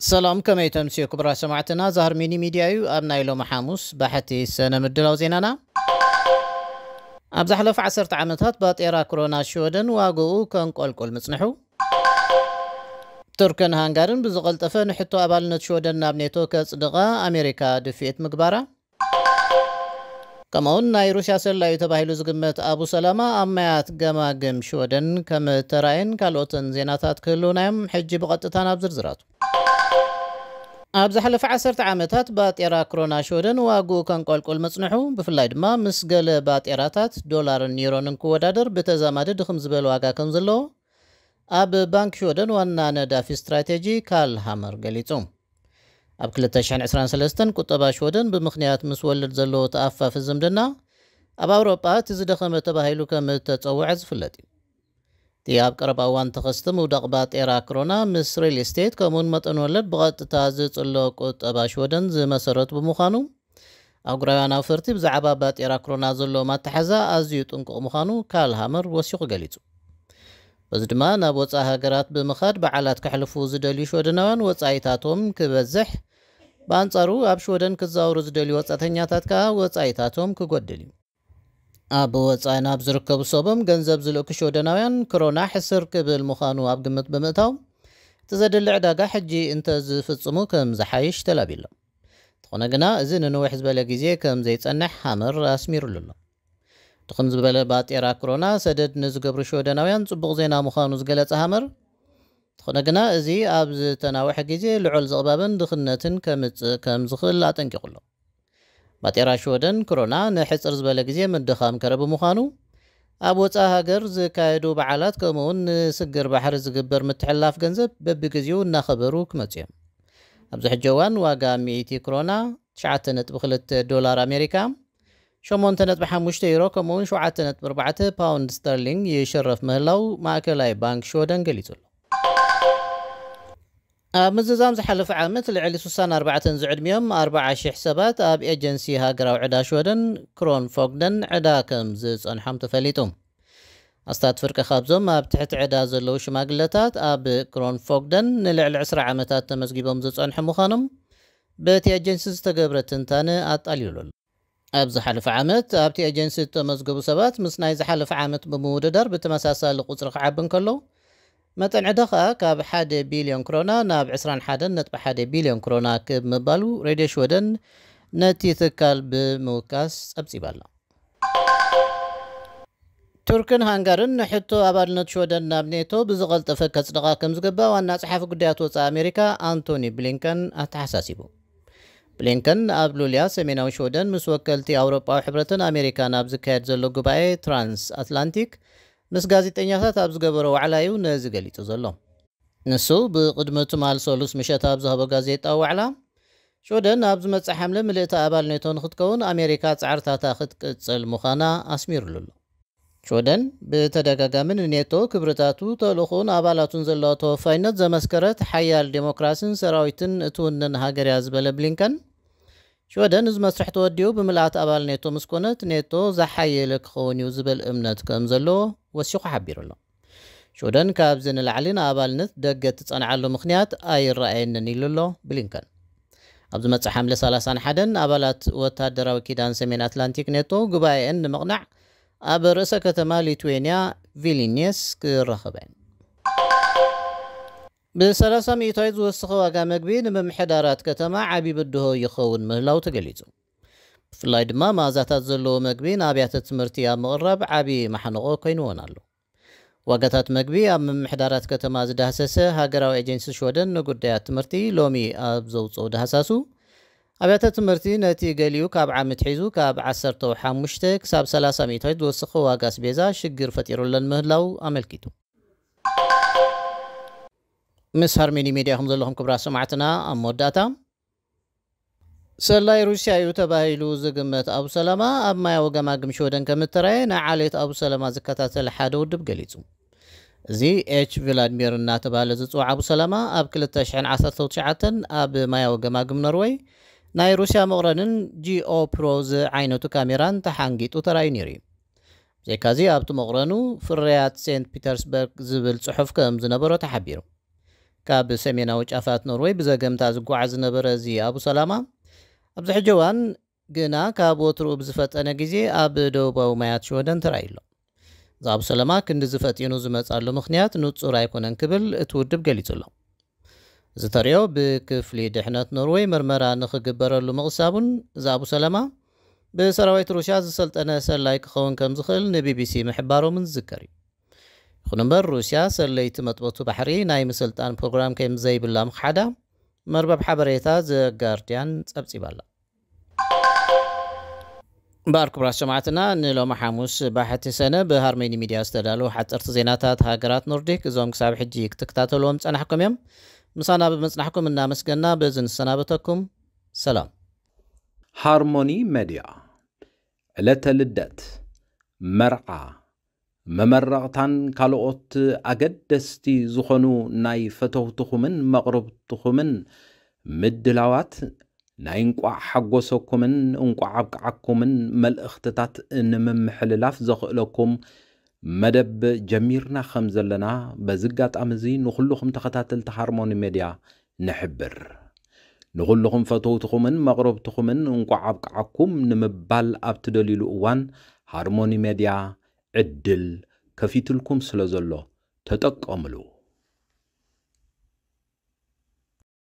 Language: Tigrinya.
ሰላም፣ ከመይ ተምስዮ ክቡራት ሰማዕትና? ዛህር ሚኒ ሚድያ እዩ። ኣብ ናይ ሎሚ ሓሙስ ባሕቲ ሰነ ምድላው ዜናና። ኣብ ዝሓለፈ ዓሰርተ ዓመታት ባጤራ ክሮና ሽወደን ዋግኡ ከንቆልቁል ምጽንሑ። ቱርክን ሃንጋርን ብዝቐልጠፈ ንሕቶ ኣባልነት ሽወደን ናብ ኔቶ ከጽድቓ ኣሜሪካ ድፍኢት ምግባራ። ከምኡውን ናይ ሩስያ ሰላዩ ተባሂሉ ዝግመት ኣቡ ሰላማ ኣብ ማያት ገማግም ሽወደን ከም ተራእየን ካልኦትን ዜናታት ክህልውና እዮም። ሕጂ ብቐጥታ ናብ ዝርዝራቱ። ኣብ ዝሓለፈ ዓሰርተ ዓመታት ባጤራ ክሮና ሽወደን ዋግኡ ከንቆልቁል ምጽንሑ፣ ብፍላይ ድማ ምስ ገለ ባጤራታት ዶላርን ዩሮን እንክወዳደር ብተዛማዲ ድኽም ዝበለ ዋጋ ከም ዘለዎ ኣብ ባንክ ሽወደን ዋና ነዳፊ ስትራቴጂ ካል ሃመር ገሊጹ። ኣብ ክልተ ሽሕን ዕስራን ሰለስተን ቁጠባ ሽወደን ብምኽንያት ምስ ወለድ ዘለዎ ተኣፋፊ ዝምድና ኣብ ኣውሮጳ እቲ ዝደኸመ ተባሂሉ ከም እተጸውዐ ዝፍለጥ እዩ። እቲ ኣብ ቀረባ እዋን ተኸስተ ምውዳቕ ባጤራ ክሮና ምስ ሪል ስቴት ከምኡውን መጠን ወለድ ብቐጥታ ዝጽሎ ቁጠባ ሽወደን ዝመሰረቱ ብምዃኑ፣ ኣህጉራውያን ኣውፈርቲ ብዛዕባ ባጤራ ክሮና ዘለዎም ኣተሓዛ ኣዝዩ ጥንቁቕ ምዃኑ ካል ሃመር ወሲኹ ገሊጹ። በዚ ድማ ናብ ወጻኢ ሃገራት ብምኻድ በዓላት ከሕልፉ ዝደልዩ ሽወደናውያን ወጻኢታቶም ክበዝሕ፣ ብኣንጻሩ ኣብ ሽወደን ክዛወሩ ዝደልዩ ወጻእተኛታት ከኣ ወጻኢታቶም ክጎድል እዩ። ኣብ ወጻኢ ናብ ዝርከቡ ሰቦም ገንዘብ ዝልእኩ ሽወደናውያን ክሮና ሕስር ክብል ምዃኑ ኣብ ግምት ብምእታው፣ እቲ ዘድሊ ዕዳጋ ሕጂ እንተዝፍጽሙ ከም ዝሓይሽ ተላብዩ ኣሎ። እንተኾነ ግና፣ እዚ ንንውሕ ዝበለ ግዜ ከም ዘይጸንሕ ሃመር ኣስሚሩሉ ኣሎ። ድኽም ዝበለ ባጤራ ክሮና ሰደድ ንዝገብሩ ሽወደናውያን ጽቡቕ ዜና ምዃኑ ዝገለጸ ሃመር፣ እንተኾነ ግና፣ እዚ ኣብ ዝተናውሐ ግዜ ልዑል ዝቕባብን ድኽነትን ከምጽእ ከም ዝኽእል ኣጠንቂቑ ኣሎ። ባጤራ ሽወደን ክሮና ንሕጽር ዝበለ ግዜ ምድኻም ከረ ብምዃኑ፣ ኣብ ወጻኢ ሃገር ዝካየዱ በዓላት ከምኡውን ንስግር ባሕሪ ዝግበር ምትሕልላፍ ገንዘብ በብግዜኡ እናኸበሩ ክመጹ እዮም። ኣብዚ ሕጂ እዋን ዋጋ ሚእቲ ክሮና ትሽዓተ ነጥቢ ክልተ ዶላር ኣሜሪካ፣ ሸሞንተ ነጥቢ ሓሙሽተ ዩሮ ከምኡውን ሸውዓተ ነጥቢ ኣርባዕተ ፓውንድ ስተርሊንግ ይሽረፍ ምህላው ማእከላይ ባንክ ሽወደን ገሊጹ ኣሎ። ኣብ ምዝዛም ዝሓለፈ ዓመት ልዕሊ ስሳን ኣርባዕተን ዝዕድሚኦም ኣርባዓ ሽሕ ሰባት ኣብ ኤጀንሲ ሃገራዊ ዕዳ ሽወደን ክሮን ፎግደን ዕዳ ከም ዝጸንሖም ተፈሊጡ። ኣስታት ፍርቂ ካብዞም ኣብ ትሕቲ ዕዳ ዘለዉ ሽማግለታት ኣብ ክሮን ፎግደን ንልዕሊ ዕስራ ዓመታት ተመዝጊቦም ዝጸንሑ ምዃኖም በቲ ኤጀንሲ ዝተገብረ ትንታነ ኣጣሊሉ ኣሎ። ኣብ ዝሓለፈ ዓመት ኣብቲ ኤጀንሲ እተመዝገቡ ሰባት ምስ ናይ ዝሓለፈ ዓመት ብምውድዳር ብተመሳሳሊ ቁጽሪ ክዓቢ እንከሎ፣ መጠን ዕዳ ከኣ ካብ ሓደ ቢልዮን ክሮና ናብ ዕስራን ሓደን ነጥቢ ሓደ ቢልዮን ክሮና ክብ ምባሉ ሬድዮ ሽወደን ነቲ ትካል ብምውካስ ጸብጺባ ኣላ። ቱርክን ሃንጋርን ንሕቶ ኣባልነት ሽወደን ናብ ኔቶ ብዝቐልጠፈ ከጽድቓ ከም ዝግባእ ዋና ጸሓፊ ጉዳያት ወጻኢ ኣሜሪካ ኣንቶኒ ብሊንከን ኣተሓሳሲቡ። ብሊንከን ኣብ ሉልያ ሰሜናዊ ሽወደን ምስ ወከልቲ ኣውሮጳዊ ሕብረትን ኣሜሪካን ኣብ ዝካየድ ዘሎ ጉባኤ ትራንስ ኣትላንቲክ ምስ ጋዜጠኛታት ኣብ ዝገበሮ ዋዕላ እዩ ነዚ ገሊጹ ዘሎ። ንሱ ብቕድሚ ትማል ሰሉስ ምሸት ኣብ ዝሃቦ ጋዜጣዊ ዋዕላ፣ ሽወደን ኣብ ዝመጽእ ሓምለ ምልእቲ ኣባል ኔቶ ንክትከውን ኣሜሪካ ጻዕርታታ ክትቅጽል ምዃና ኣስሚሩሉ ኣሎ። ሽወደን ብተደጋጋሚ ንኔቶ ክብርታቱ፣ ተልእኾኡን ኣባላቱን ዘለዋ ተወፋይነት ዘመስከረት ሓያል ዴሞክራሲን ሰራዊትን እትውንን ሃገር እያ ዝበለ ብሊንከን፣ ሽወደን እዚ መስርሕ ተወዲኡ ብምልኣት ኣባል ኔቶ ምስ ኮነት፣ ኔቶ ዝሓየለ ክኸውን እዩ ዝብል እምነት ከም ዘለዎ ወሲኹ ሓቢሩ ኣሎ። ሽወደን ካብዚ ንላዕሊ ንኣባልነት ደገ ትጸንዓሉ ምኽንያት ኣይረኣየንን ኢሉ ኣሎ ብሊንከን። ኣብ ዝመጽእ ሓምለ ሰላሳን ሓደን ኣባላት ወታደራዊ ኪዳን ሰሜን ኣትላንቲክ ኔቶ ጉባኤአን ንምቕናዕ ኣብ ርእሰ ከተማ ሊትዌንያ ቪሊኒየስ ክራኸባ እየን። ብ30% ዝወሰኸ ዋጋ መግቢ ንምምሕዳራት ከተማ ዓቢ ብድሆ ይኸውን ምህላው ተገሊጹ። ብፍላይ ድማ መኣዛታት ዘለዎ መግቢ ንኣብያተ ትምህርቲ ኣብ ምቕራብ ዓቢ ማሕንቖ ኮይንዎን ኣሎ። ዋጋታት መግቢ ኣብ ምምሕዳራት ከተማ ዝዳህሰሰ ሃገራዊ ኤጀንሲ ሽወደን ንጉዳያት ትምህርቲ ሎሚ ኣብ ዘውጽኦ ዳህሳሱ፣ ኣብያተ ትምህርቲ ነቲ ገሊኡ ካብ ዓመት ሒዙ ካብ ዓሰርተ ሓሙሽተ ክሳብ ሰላሳ ሚእታዊት ዝወሰኸ ዋጋ ኣስቤዛ ሽግር ፈጢሩለን ምህላው ኣመልኪቱ። ምስ ሃርሜኒ ሜድያ ኢኹም ዘለኹም ክቡራት ሰማዕትና። ኣብ መወዳእታ፣ ሰላይ ሩስያ እዩ ተባሂሉ ዝግመት ኣቡ ሰላማ ኣብ ማያዊ ገማግም ሽወደን ከም እተራየ ንዓሌት ኣቡ ሰላማ ዝከታተል ሓደ ውድብ ገሊጹ። እዚ ኤች ቭላድሚር እናተባህለ ዝጽዋዕ ኣቡ ሰላማ ኣብ ክልተ ሽሕን ዓሰርተ ትሽዓተን ኣብ ማያዊ ገማግም ኖርወይ ናይ ሩስያ መቑረንን ጂኦ ፕሮ ዝዓይነቱ ካሜራን ተሓንጊጡ ተራእዩ ነይሩ እዩ። ብዘይካዚ ኣብቲ መቑረኑ ፍርያት ሴንት ፒተርስበርግ ዝብል ጽሑፍ ከም ዝነበሮ ተሓቢሩ። ካብ ሰሜናዊ ጫፋት ኖርወይ ብዘገምታ ዝጓዓዝ ዝነበረ እዚ ኣቡ ሰላማ ኣብዚ ሕጂ እዋን ግና ካብ ወትርኡ ብዝፈጠነ ግዜ ኣብ ደቡባዊ ማያት ሽወደን ተራእዩ ኣሎ። እዚ ኣቡ ሰላማ ክንዲ ዝፈጢኑ ዝመጻሉ ምኽንያት ንጹር ኣይኮነን ክብል እቲ ውድብ ገሊጹ ኣሎ። እዚ ተሪኦ ብክፍሊ ድሕነት ኖርወይ መርመራ ንኽግበረሉ ምቕሳቡን እዚ ኣቡ ሰላማ ብሰራዊት ሩስያ ዝሰልጠነ ሰላይ ክኸውን ከም ዝኽእል ንቢቢሲ ምሕባሮምን ዝዝከር እዩ። ይኹን እምበር ሩስያ ሰለይቲ መጥበቱ ባሕሪ ናይ ምስልጣን ፕሮግራም ከም ዘይብላ ምኽሓዳ መርበብ ሓበሬታ ዘጋርድያን ጸብጺባላ። እምበኣር ክቡራት ሰማዕትና ንሎሚ ሓሙስ ባሕቲ ሰነ ብሃርመኒ ሚድያ ዝተዳለዉ ሓፀርቲ ዜናታት ሃገራት ኖርዲክ እዞም ክሳብ ሕጂ ክትከታተልዎም ዝጸናሕኩም እዮም። ምሳና ብምጽናሕኩም እናመስገና በዚ ንሰናበተኩም። ሰላም። ሃርሞኒ መድያ ዕለተ ልደት፣ መርዓ፣ መመረቕታን ካልኦት ኣገደስቲ ዝኾኑ ናይ ፈተውትኹምን መቕርብትኹምን ምድላዋት ናይ እንቋዕ ሓጎሰኩምን እንቋዕ ኣብቅዓኩምን መልእኽትታት ንምምሕልላፍ ዘኽእለኩም መደብ ጀሚርና ከም ዘለና በዚ ኣጋጣሚ እዚ ንኹልኹም ተኸታተልቲ ሃርሞኒ ሜድያ ንሕብር። ንኹልኹም ፈተውትኹምን መቕርብትኹምን እንቋዕ ኣብቅዓኩም ንምባል ኣብ ትደልዩሉ እዋን ሃርሞኒ ሜድያ ዕድል ከፊትልኩም ስለ ዘሎ ተጠቀምሉ።